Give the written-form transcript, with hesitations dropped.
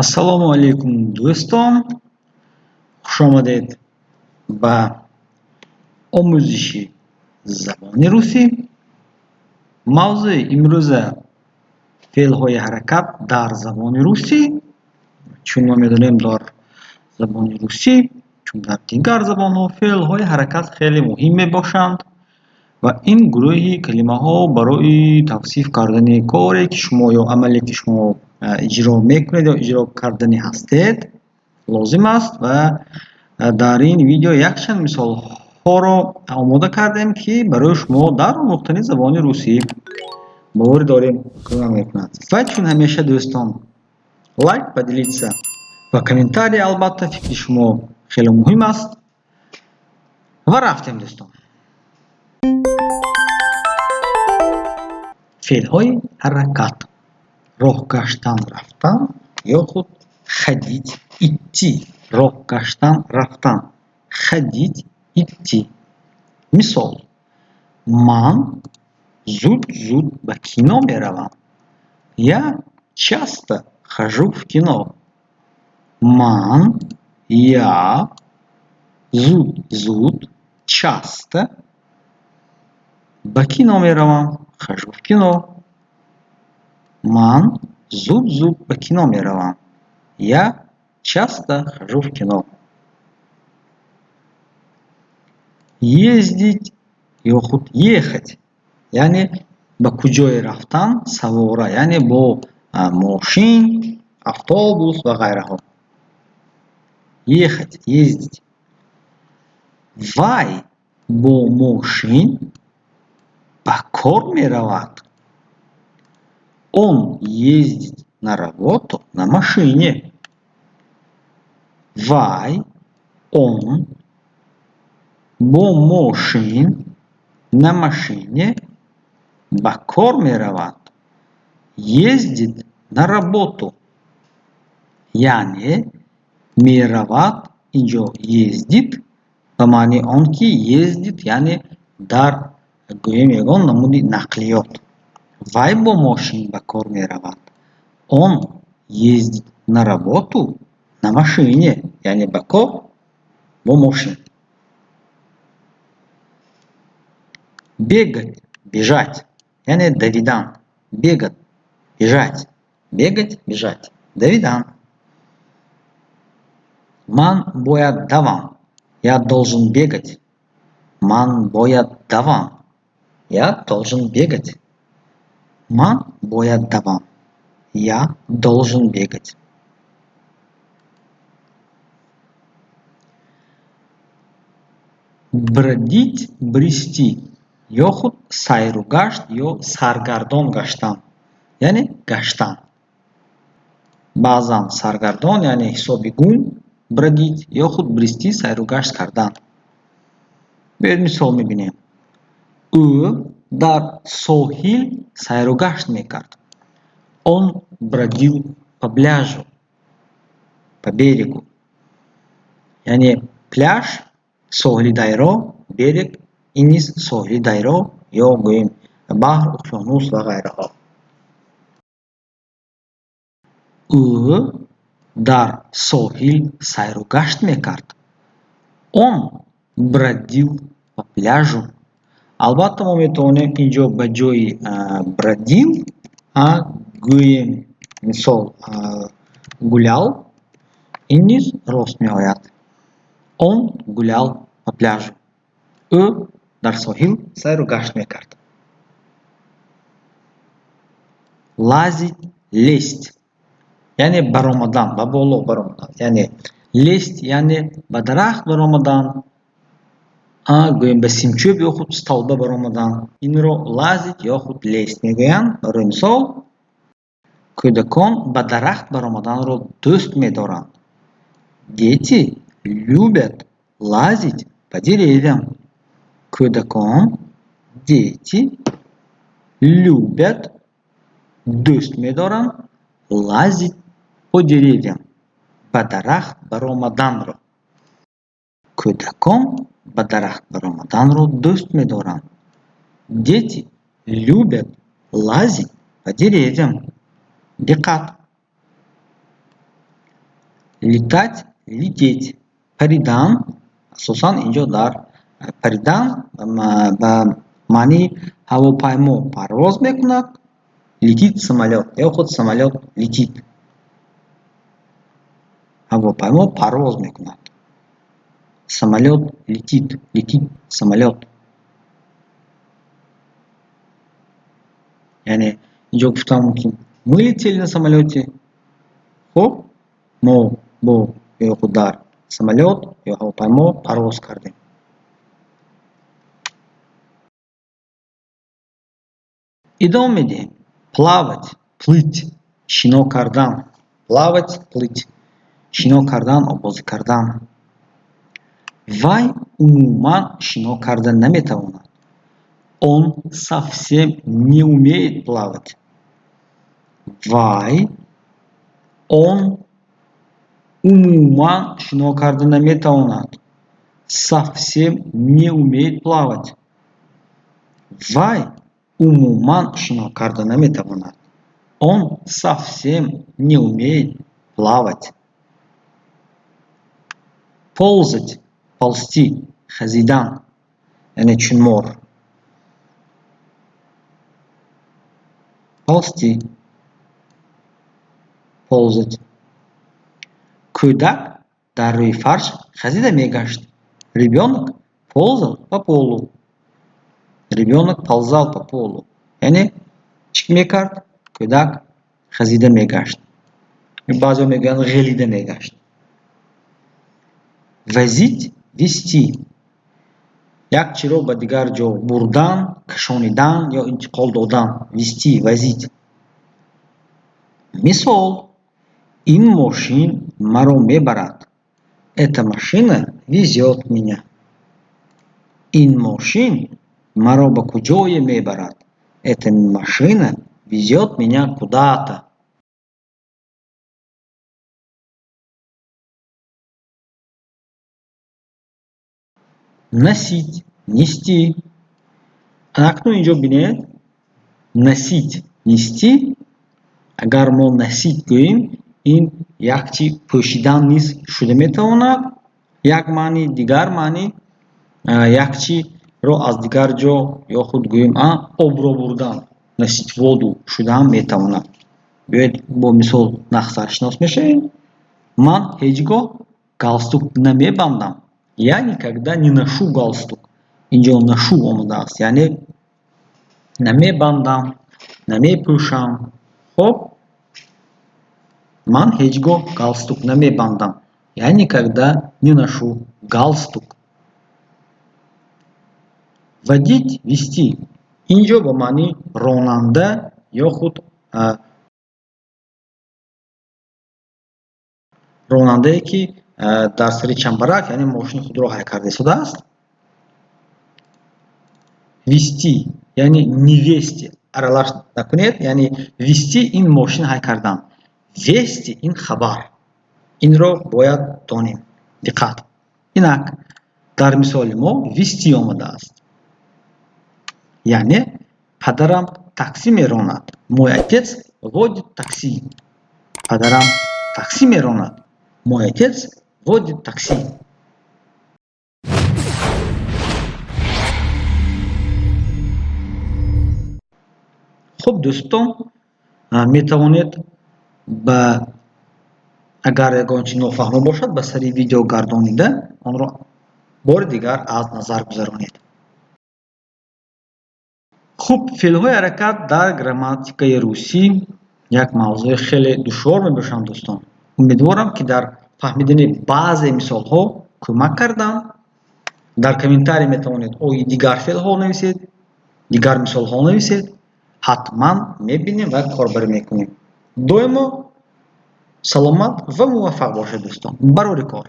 Ассалому алайкум, дӯстон! Хушомадед ба омӯзиши забони русӣ. Мавзӯи имрӯза феълҳои ҳаракат дар забони русӣ. Чун мо медонем, дар забони русӣ, чун дар дигар забонҳо, феълҳои ҳаракат хеле муҳим мебошанд ва ин гурӯҳи калимаҳо барои тавсиф кардани коре, ки шумо ё амале, ки шумо иҷро мекунед ё иҷро кардани ҳастед, лозим аст. Ва дар ин видео якчанд мисолҳоро омода кардем, ки барои шумо дар омӯхтани забони русӣ, боварӣ дорем, кӯмак мекунад. Ва чун ҳамеша, дӯстон, лайк, поделиться ва комментарий, албатта, фикри шумо хеле муҳим аст. Ва рафтем, дӯстон. Феълҳои ҳаракат: роҳ гаштан, рафтан ё худ ходить, идти. Роҳ гаштан, рафтан, ходить, идти. Мисол: ман зуд зуд ба кино меравам. Я часто хожу в кино. Ман, я, зуд зуд, часто, ба кино меравам, хожу в кино. Ман зуд зуд ба кино меравам. Я часто хожу в кино. Ездить ё худ ехать, яъне ба куҷое рафтан савора, яъне бо мошин, автобус ва ғайраҳо. Ехать, ездить. Вай бо мошин ба кор меравад. Он ездит на работу на машине. Вай, он, бо мошин, на машине, ба кор меравад, ездит на работу. Яъне меравад, инҷо ездит ба маънии он ки ездит, яъне дар, гӯем, ягон намуди нақлиёт. Вай бо мошин ба кор меравад. Он ездит на работу на машине, яъне ба кор бо мошин. Бегать, бежать, яъне давидан. Бегать, бежать, бегать, бежать, давидан. Ман бояд давам. Я должен бегать. Ман бояд давам. Я должен бегать. Ман бояд давам. Я должен бегать. Бродить, брести ё худ сайру гашт ё саргардон гаштан, яъне гаштан. Баъзан саргардон, яъне ҳисоби гум, бродить ё худ брести, сайру гашт кардан. Биёед, мисол мебинем. Ӯ дар соҳил сайру гашт мекард. Он бродил по пляжу, по берегу. Яъне пляж соҳили дайро, берег ин низ соҳили дайро ё, гӯем, баҳр, уқёнус ва ғайраҳо. Ӯ дар соҳил сайру гашт мекард. Он бродил по пляжу. Албатта, мо метавонем инҷо ба ҷои бродил, гӯем, мисол, гулял, ин низ рост меояд. Он гулял по пляжу. Ӯ дар соҳил сайру гашт мекард. Лазить, лезть, яъне баромадан, ба боло баромадан. Яъне лезть, яъне ба дарахт баромадан, гӯем, ба симчӯб ё худ столба баромадан, инро лазить ё худ лезть мегӯянд. Барои мисол, кӯдакон ба дарахт баромаданро дӯст медоранд. Дети любят лазить по деревьям. Кӯдакон, дети, любят, дӯст медоранд, лазить по деревьям, ба дарахт баромаданро. Кӯдакон ба дарахт баромаданро дӯст медоранд. Дети любят лазить по деревьям. Диққат! Летать, лететь. Паридан, асосан инҷо дар паридан ба маънии ҳавопаймо парвоз мекунад. Летит самолёт ё худ самолёт летит. Ҳавопаймо парвоз мекунад. Самолёт летит, летит самолёт. Яъне инҷо гуфтан мумкин: мы летели на самолёте. Хуб, мо бо ё худ дар самолёт ё ҳавопаймо парвоз кардем. Идома медиҳем. Плавать, плыть, шино кардан. Плавать, плыть. Шино кардан, оббозӣ кардан. Вай умуман шино карда наметавонад. Он совсем не умеет плавать. Вай, он умуман шино карда наметавонад. Совсем не умеет плавать. Вай умуман шино карда наметавонад. Он совсем не умеет плавать. Ползать, ползти, хазидан, яъне чун мор. Ползти, ползать. Кӯдак дар рӯи фарш хазида мегашт. Ребёнок ползал по полу. Ребёнок ползал по полу. Яъне чӣ мекард? Кӯдак хазида мегашт. Баъзеҳо мегӯянд ғелида мегашт. Возить, везти. Як чиро ба дигар ҷо бурдан, кашонидан ё интиқол додан. Везти, возить. Мисол: ин мошин маро мебарад. Эта машина везёт меня. Ин мошин маро ба куҷое мебарад? Эта машина везёт меня куда-то. Носить, нести. Акнун инҷо бинед: носить, нести. Агар мо носить гӯем, ин як чи пӯшидан низ шуда метавонад, як маъни, дигар маъни як чиро аз дигар ҷо ё худ гӯем обро бурдан, носить воду шудаам метавонад. Биёед, бо мисол нағзтар шинос мешавем. Ман ҳеҷ гоҳ галстук намебандам. Я никогда не ношу галстук. Инҷо ношу омадааст, яъне намебандам, намепӯшам. Хоб, ман ҳеҷ гоҳ галстук намебандам. Я никогда не ношу галстук. Водить, вести. Инҷо ба маънии ронанда ё худ ронандае, ки дар сари чамбарак, яъне мошини худро ҳай карда истодааст. Вести, яъне невести аралаш накунед, яъне вести ин мошин ҳай кардан, вести ин хабар. Инро бояд донем. Диққат, инак дар мисоли мо вести омадааст, яъне падарам таксӣ меронад. Мой отец водит такси. Падарам таксӣ меронад. Мой отец водит такси. Хуб, дӯстон, метавонед ба агар ягон чи нофаҳмо бошад, ба сари видео гардонида, онро бори дигар аз назар гузаронед. Хуб, феълҳои ҳаракат дар грамматикаи русӣ як мавзӯи хеле душвор мебошанд, дӯстон. Умедворам, ки дар фаҳмидани баъзе мисолҳо кӯмак кардам. Дар комментарий метавонед ои дигар феълҳо нависед, дигар мисолҳо нависед, ҳатман мебинем ва корбарӣ мекунем. Доимо саломат ва муваффақ бошед, дӯстон. Барори кор.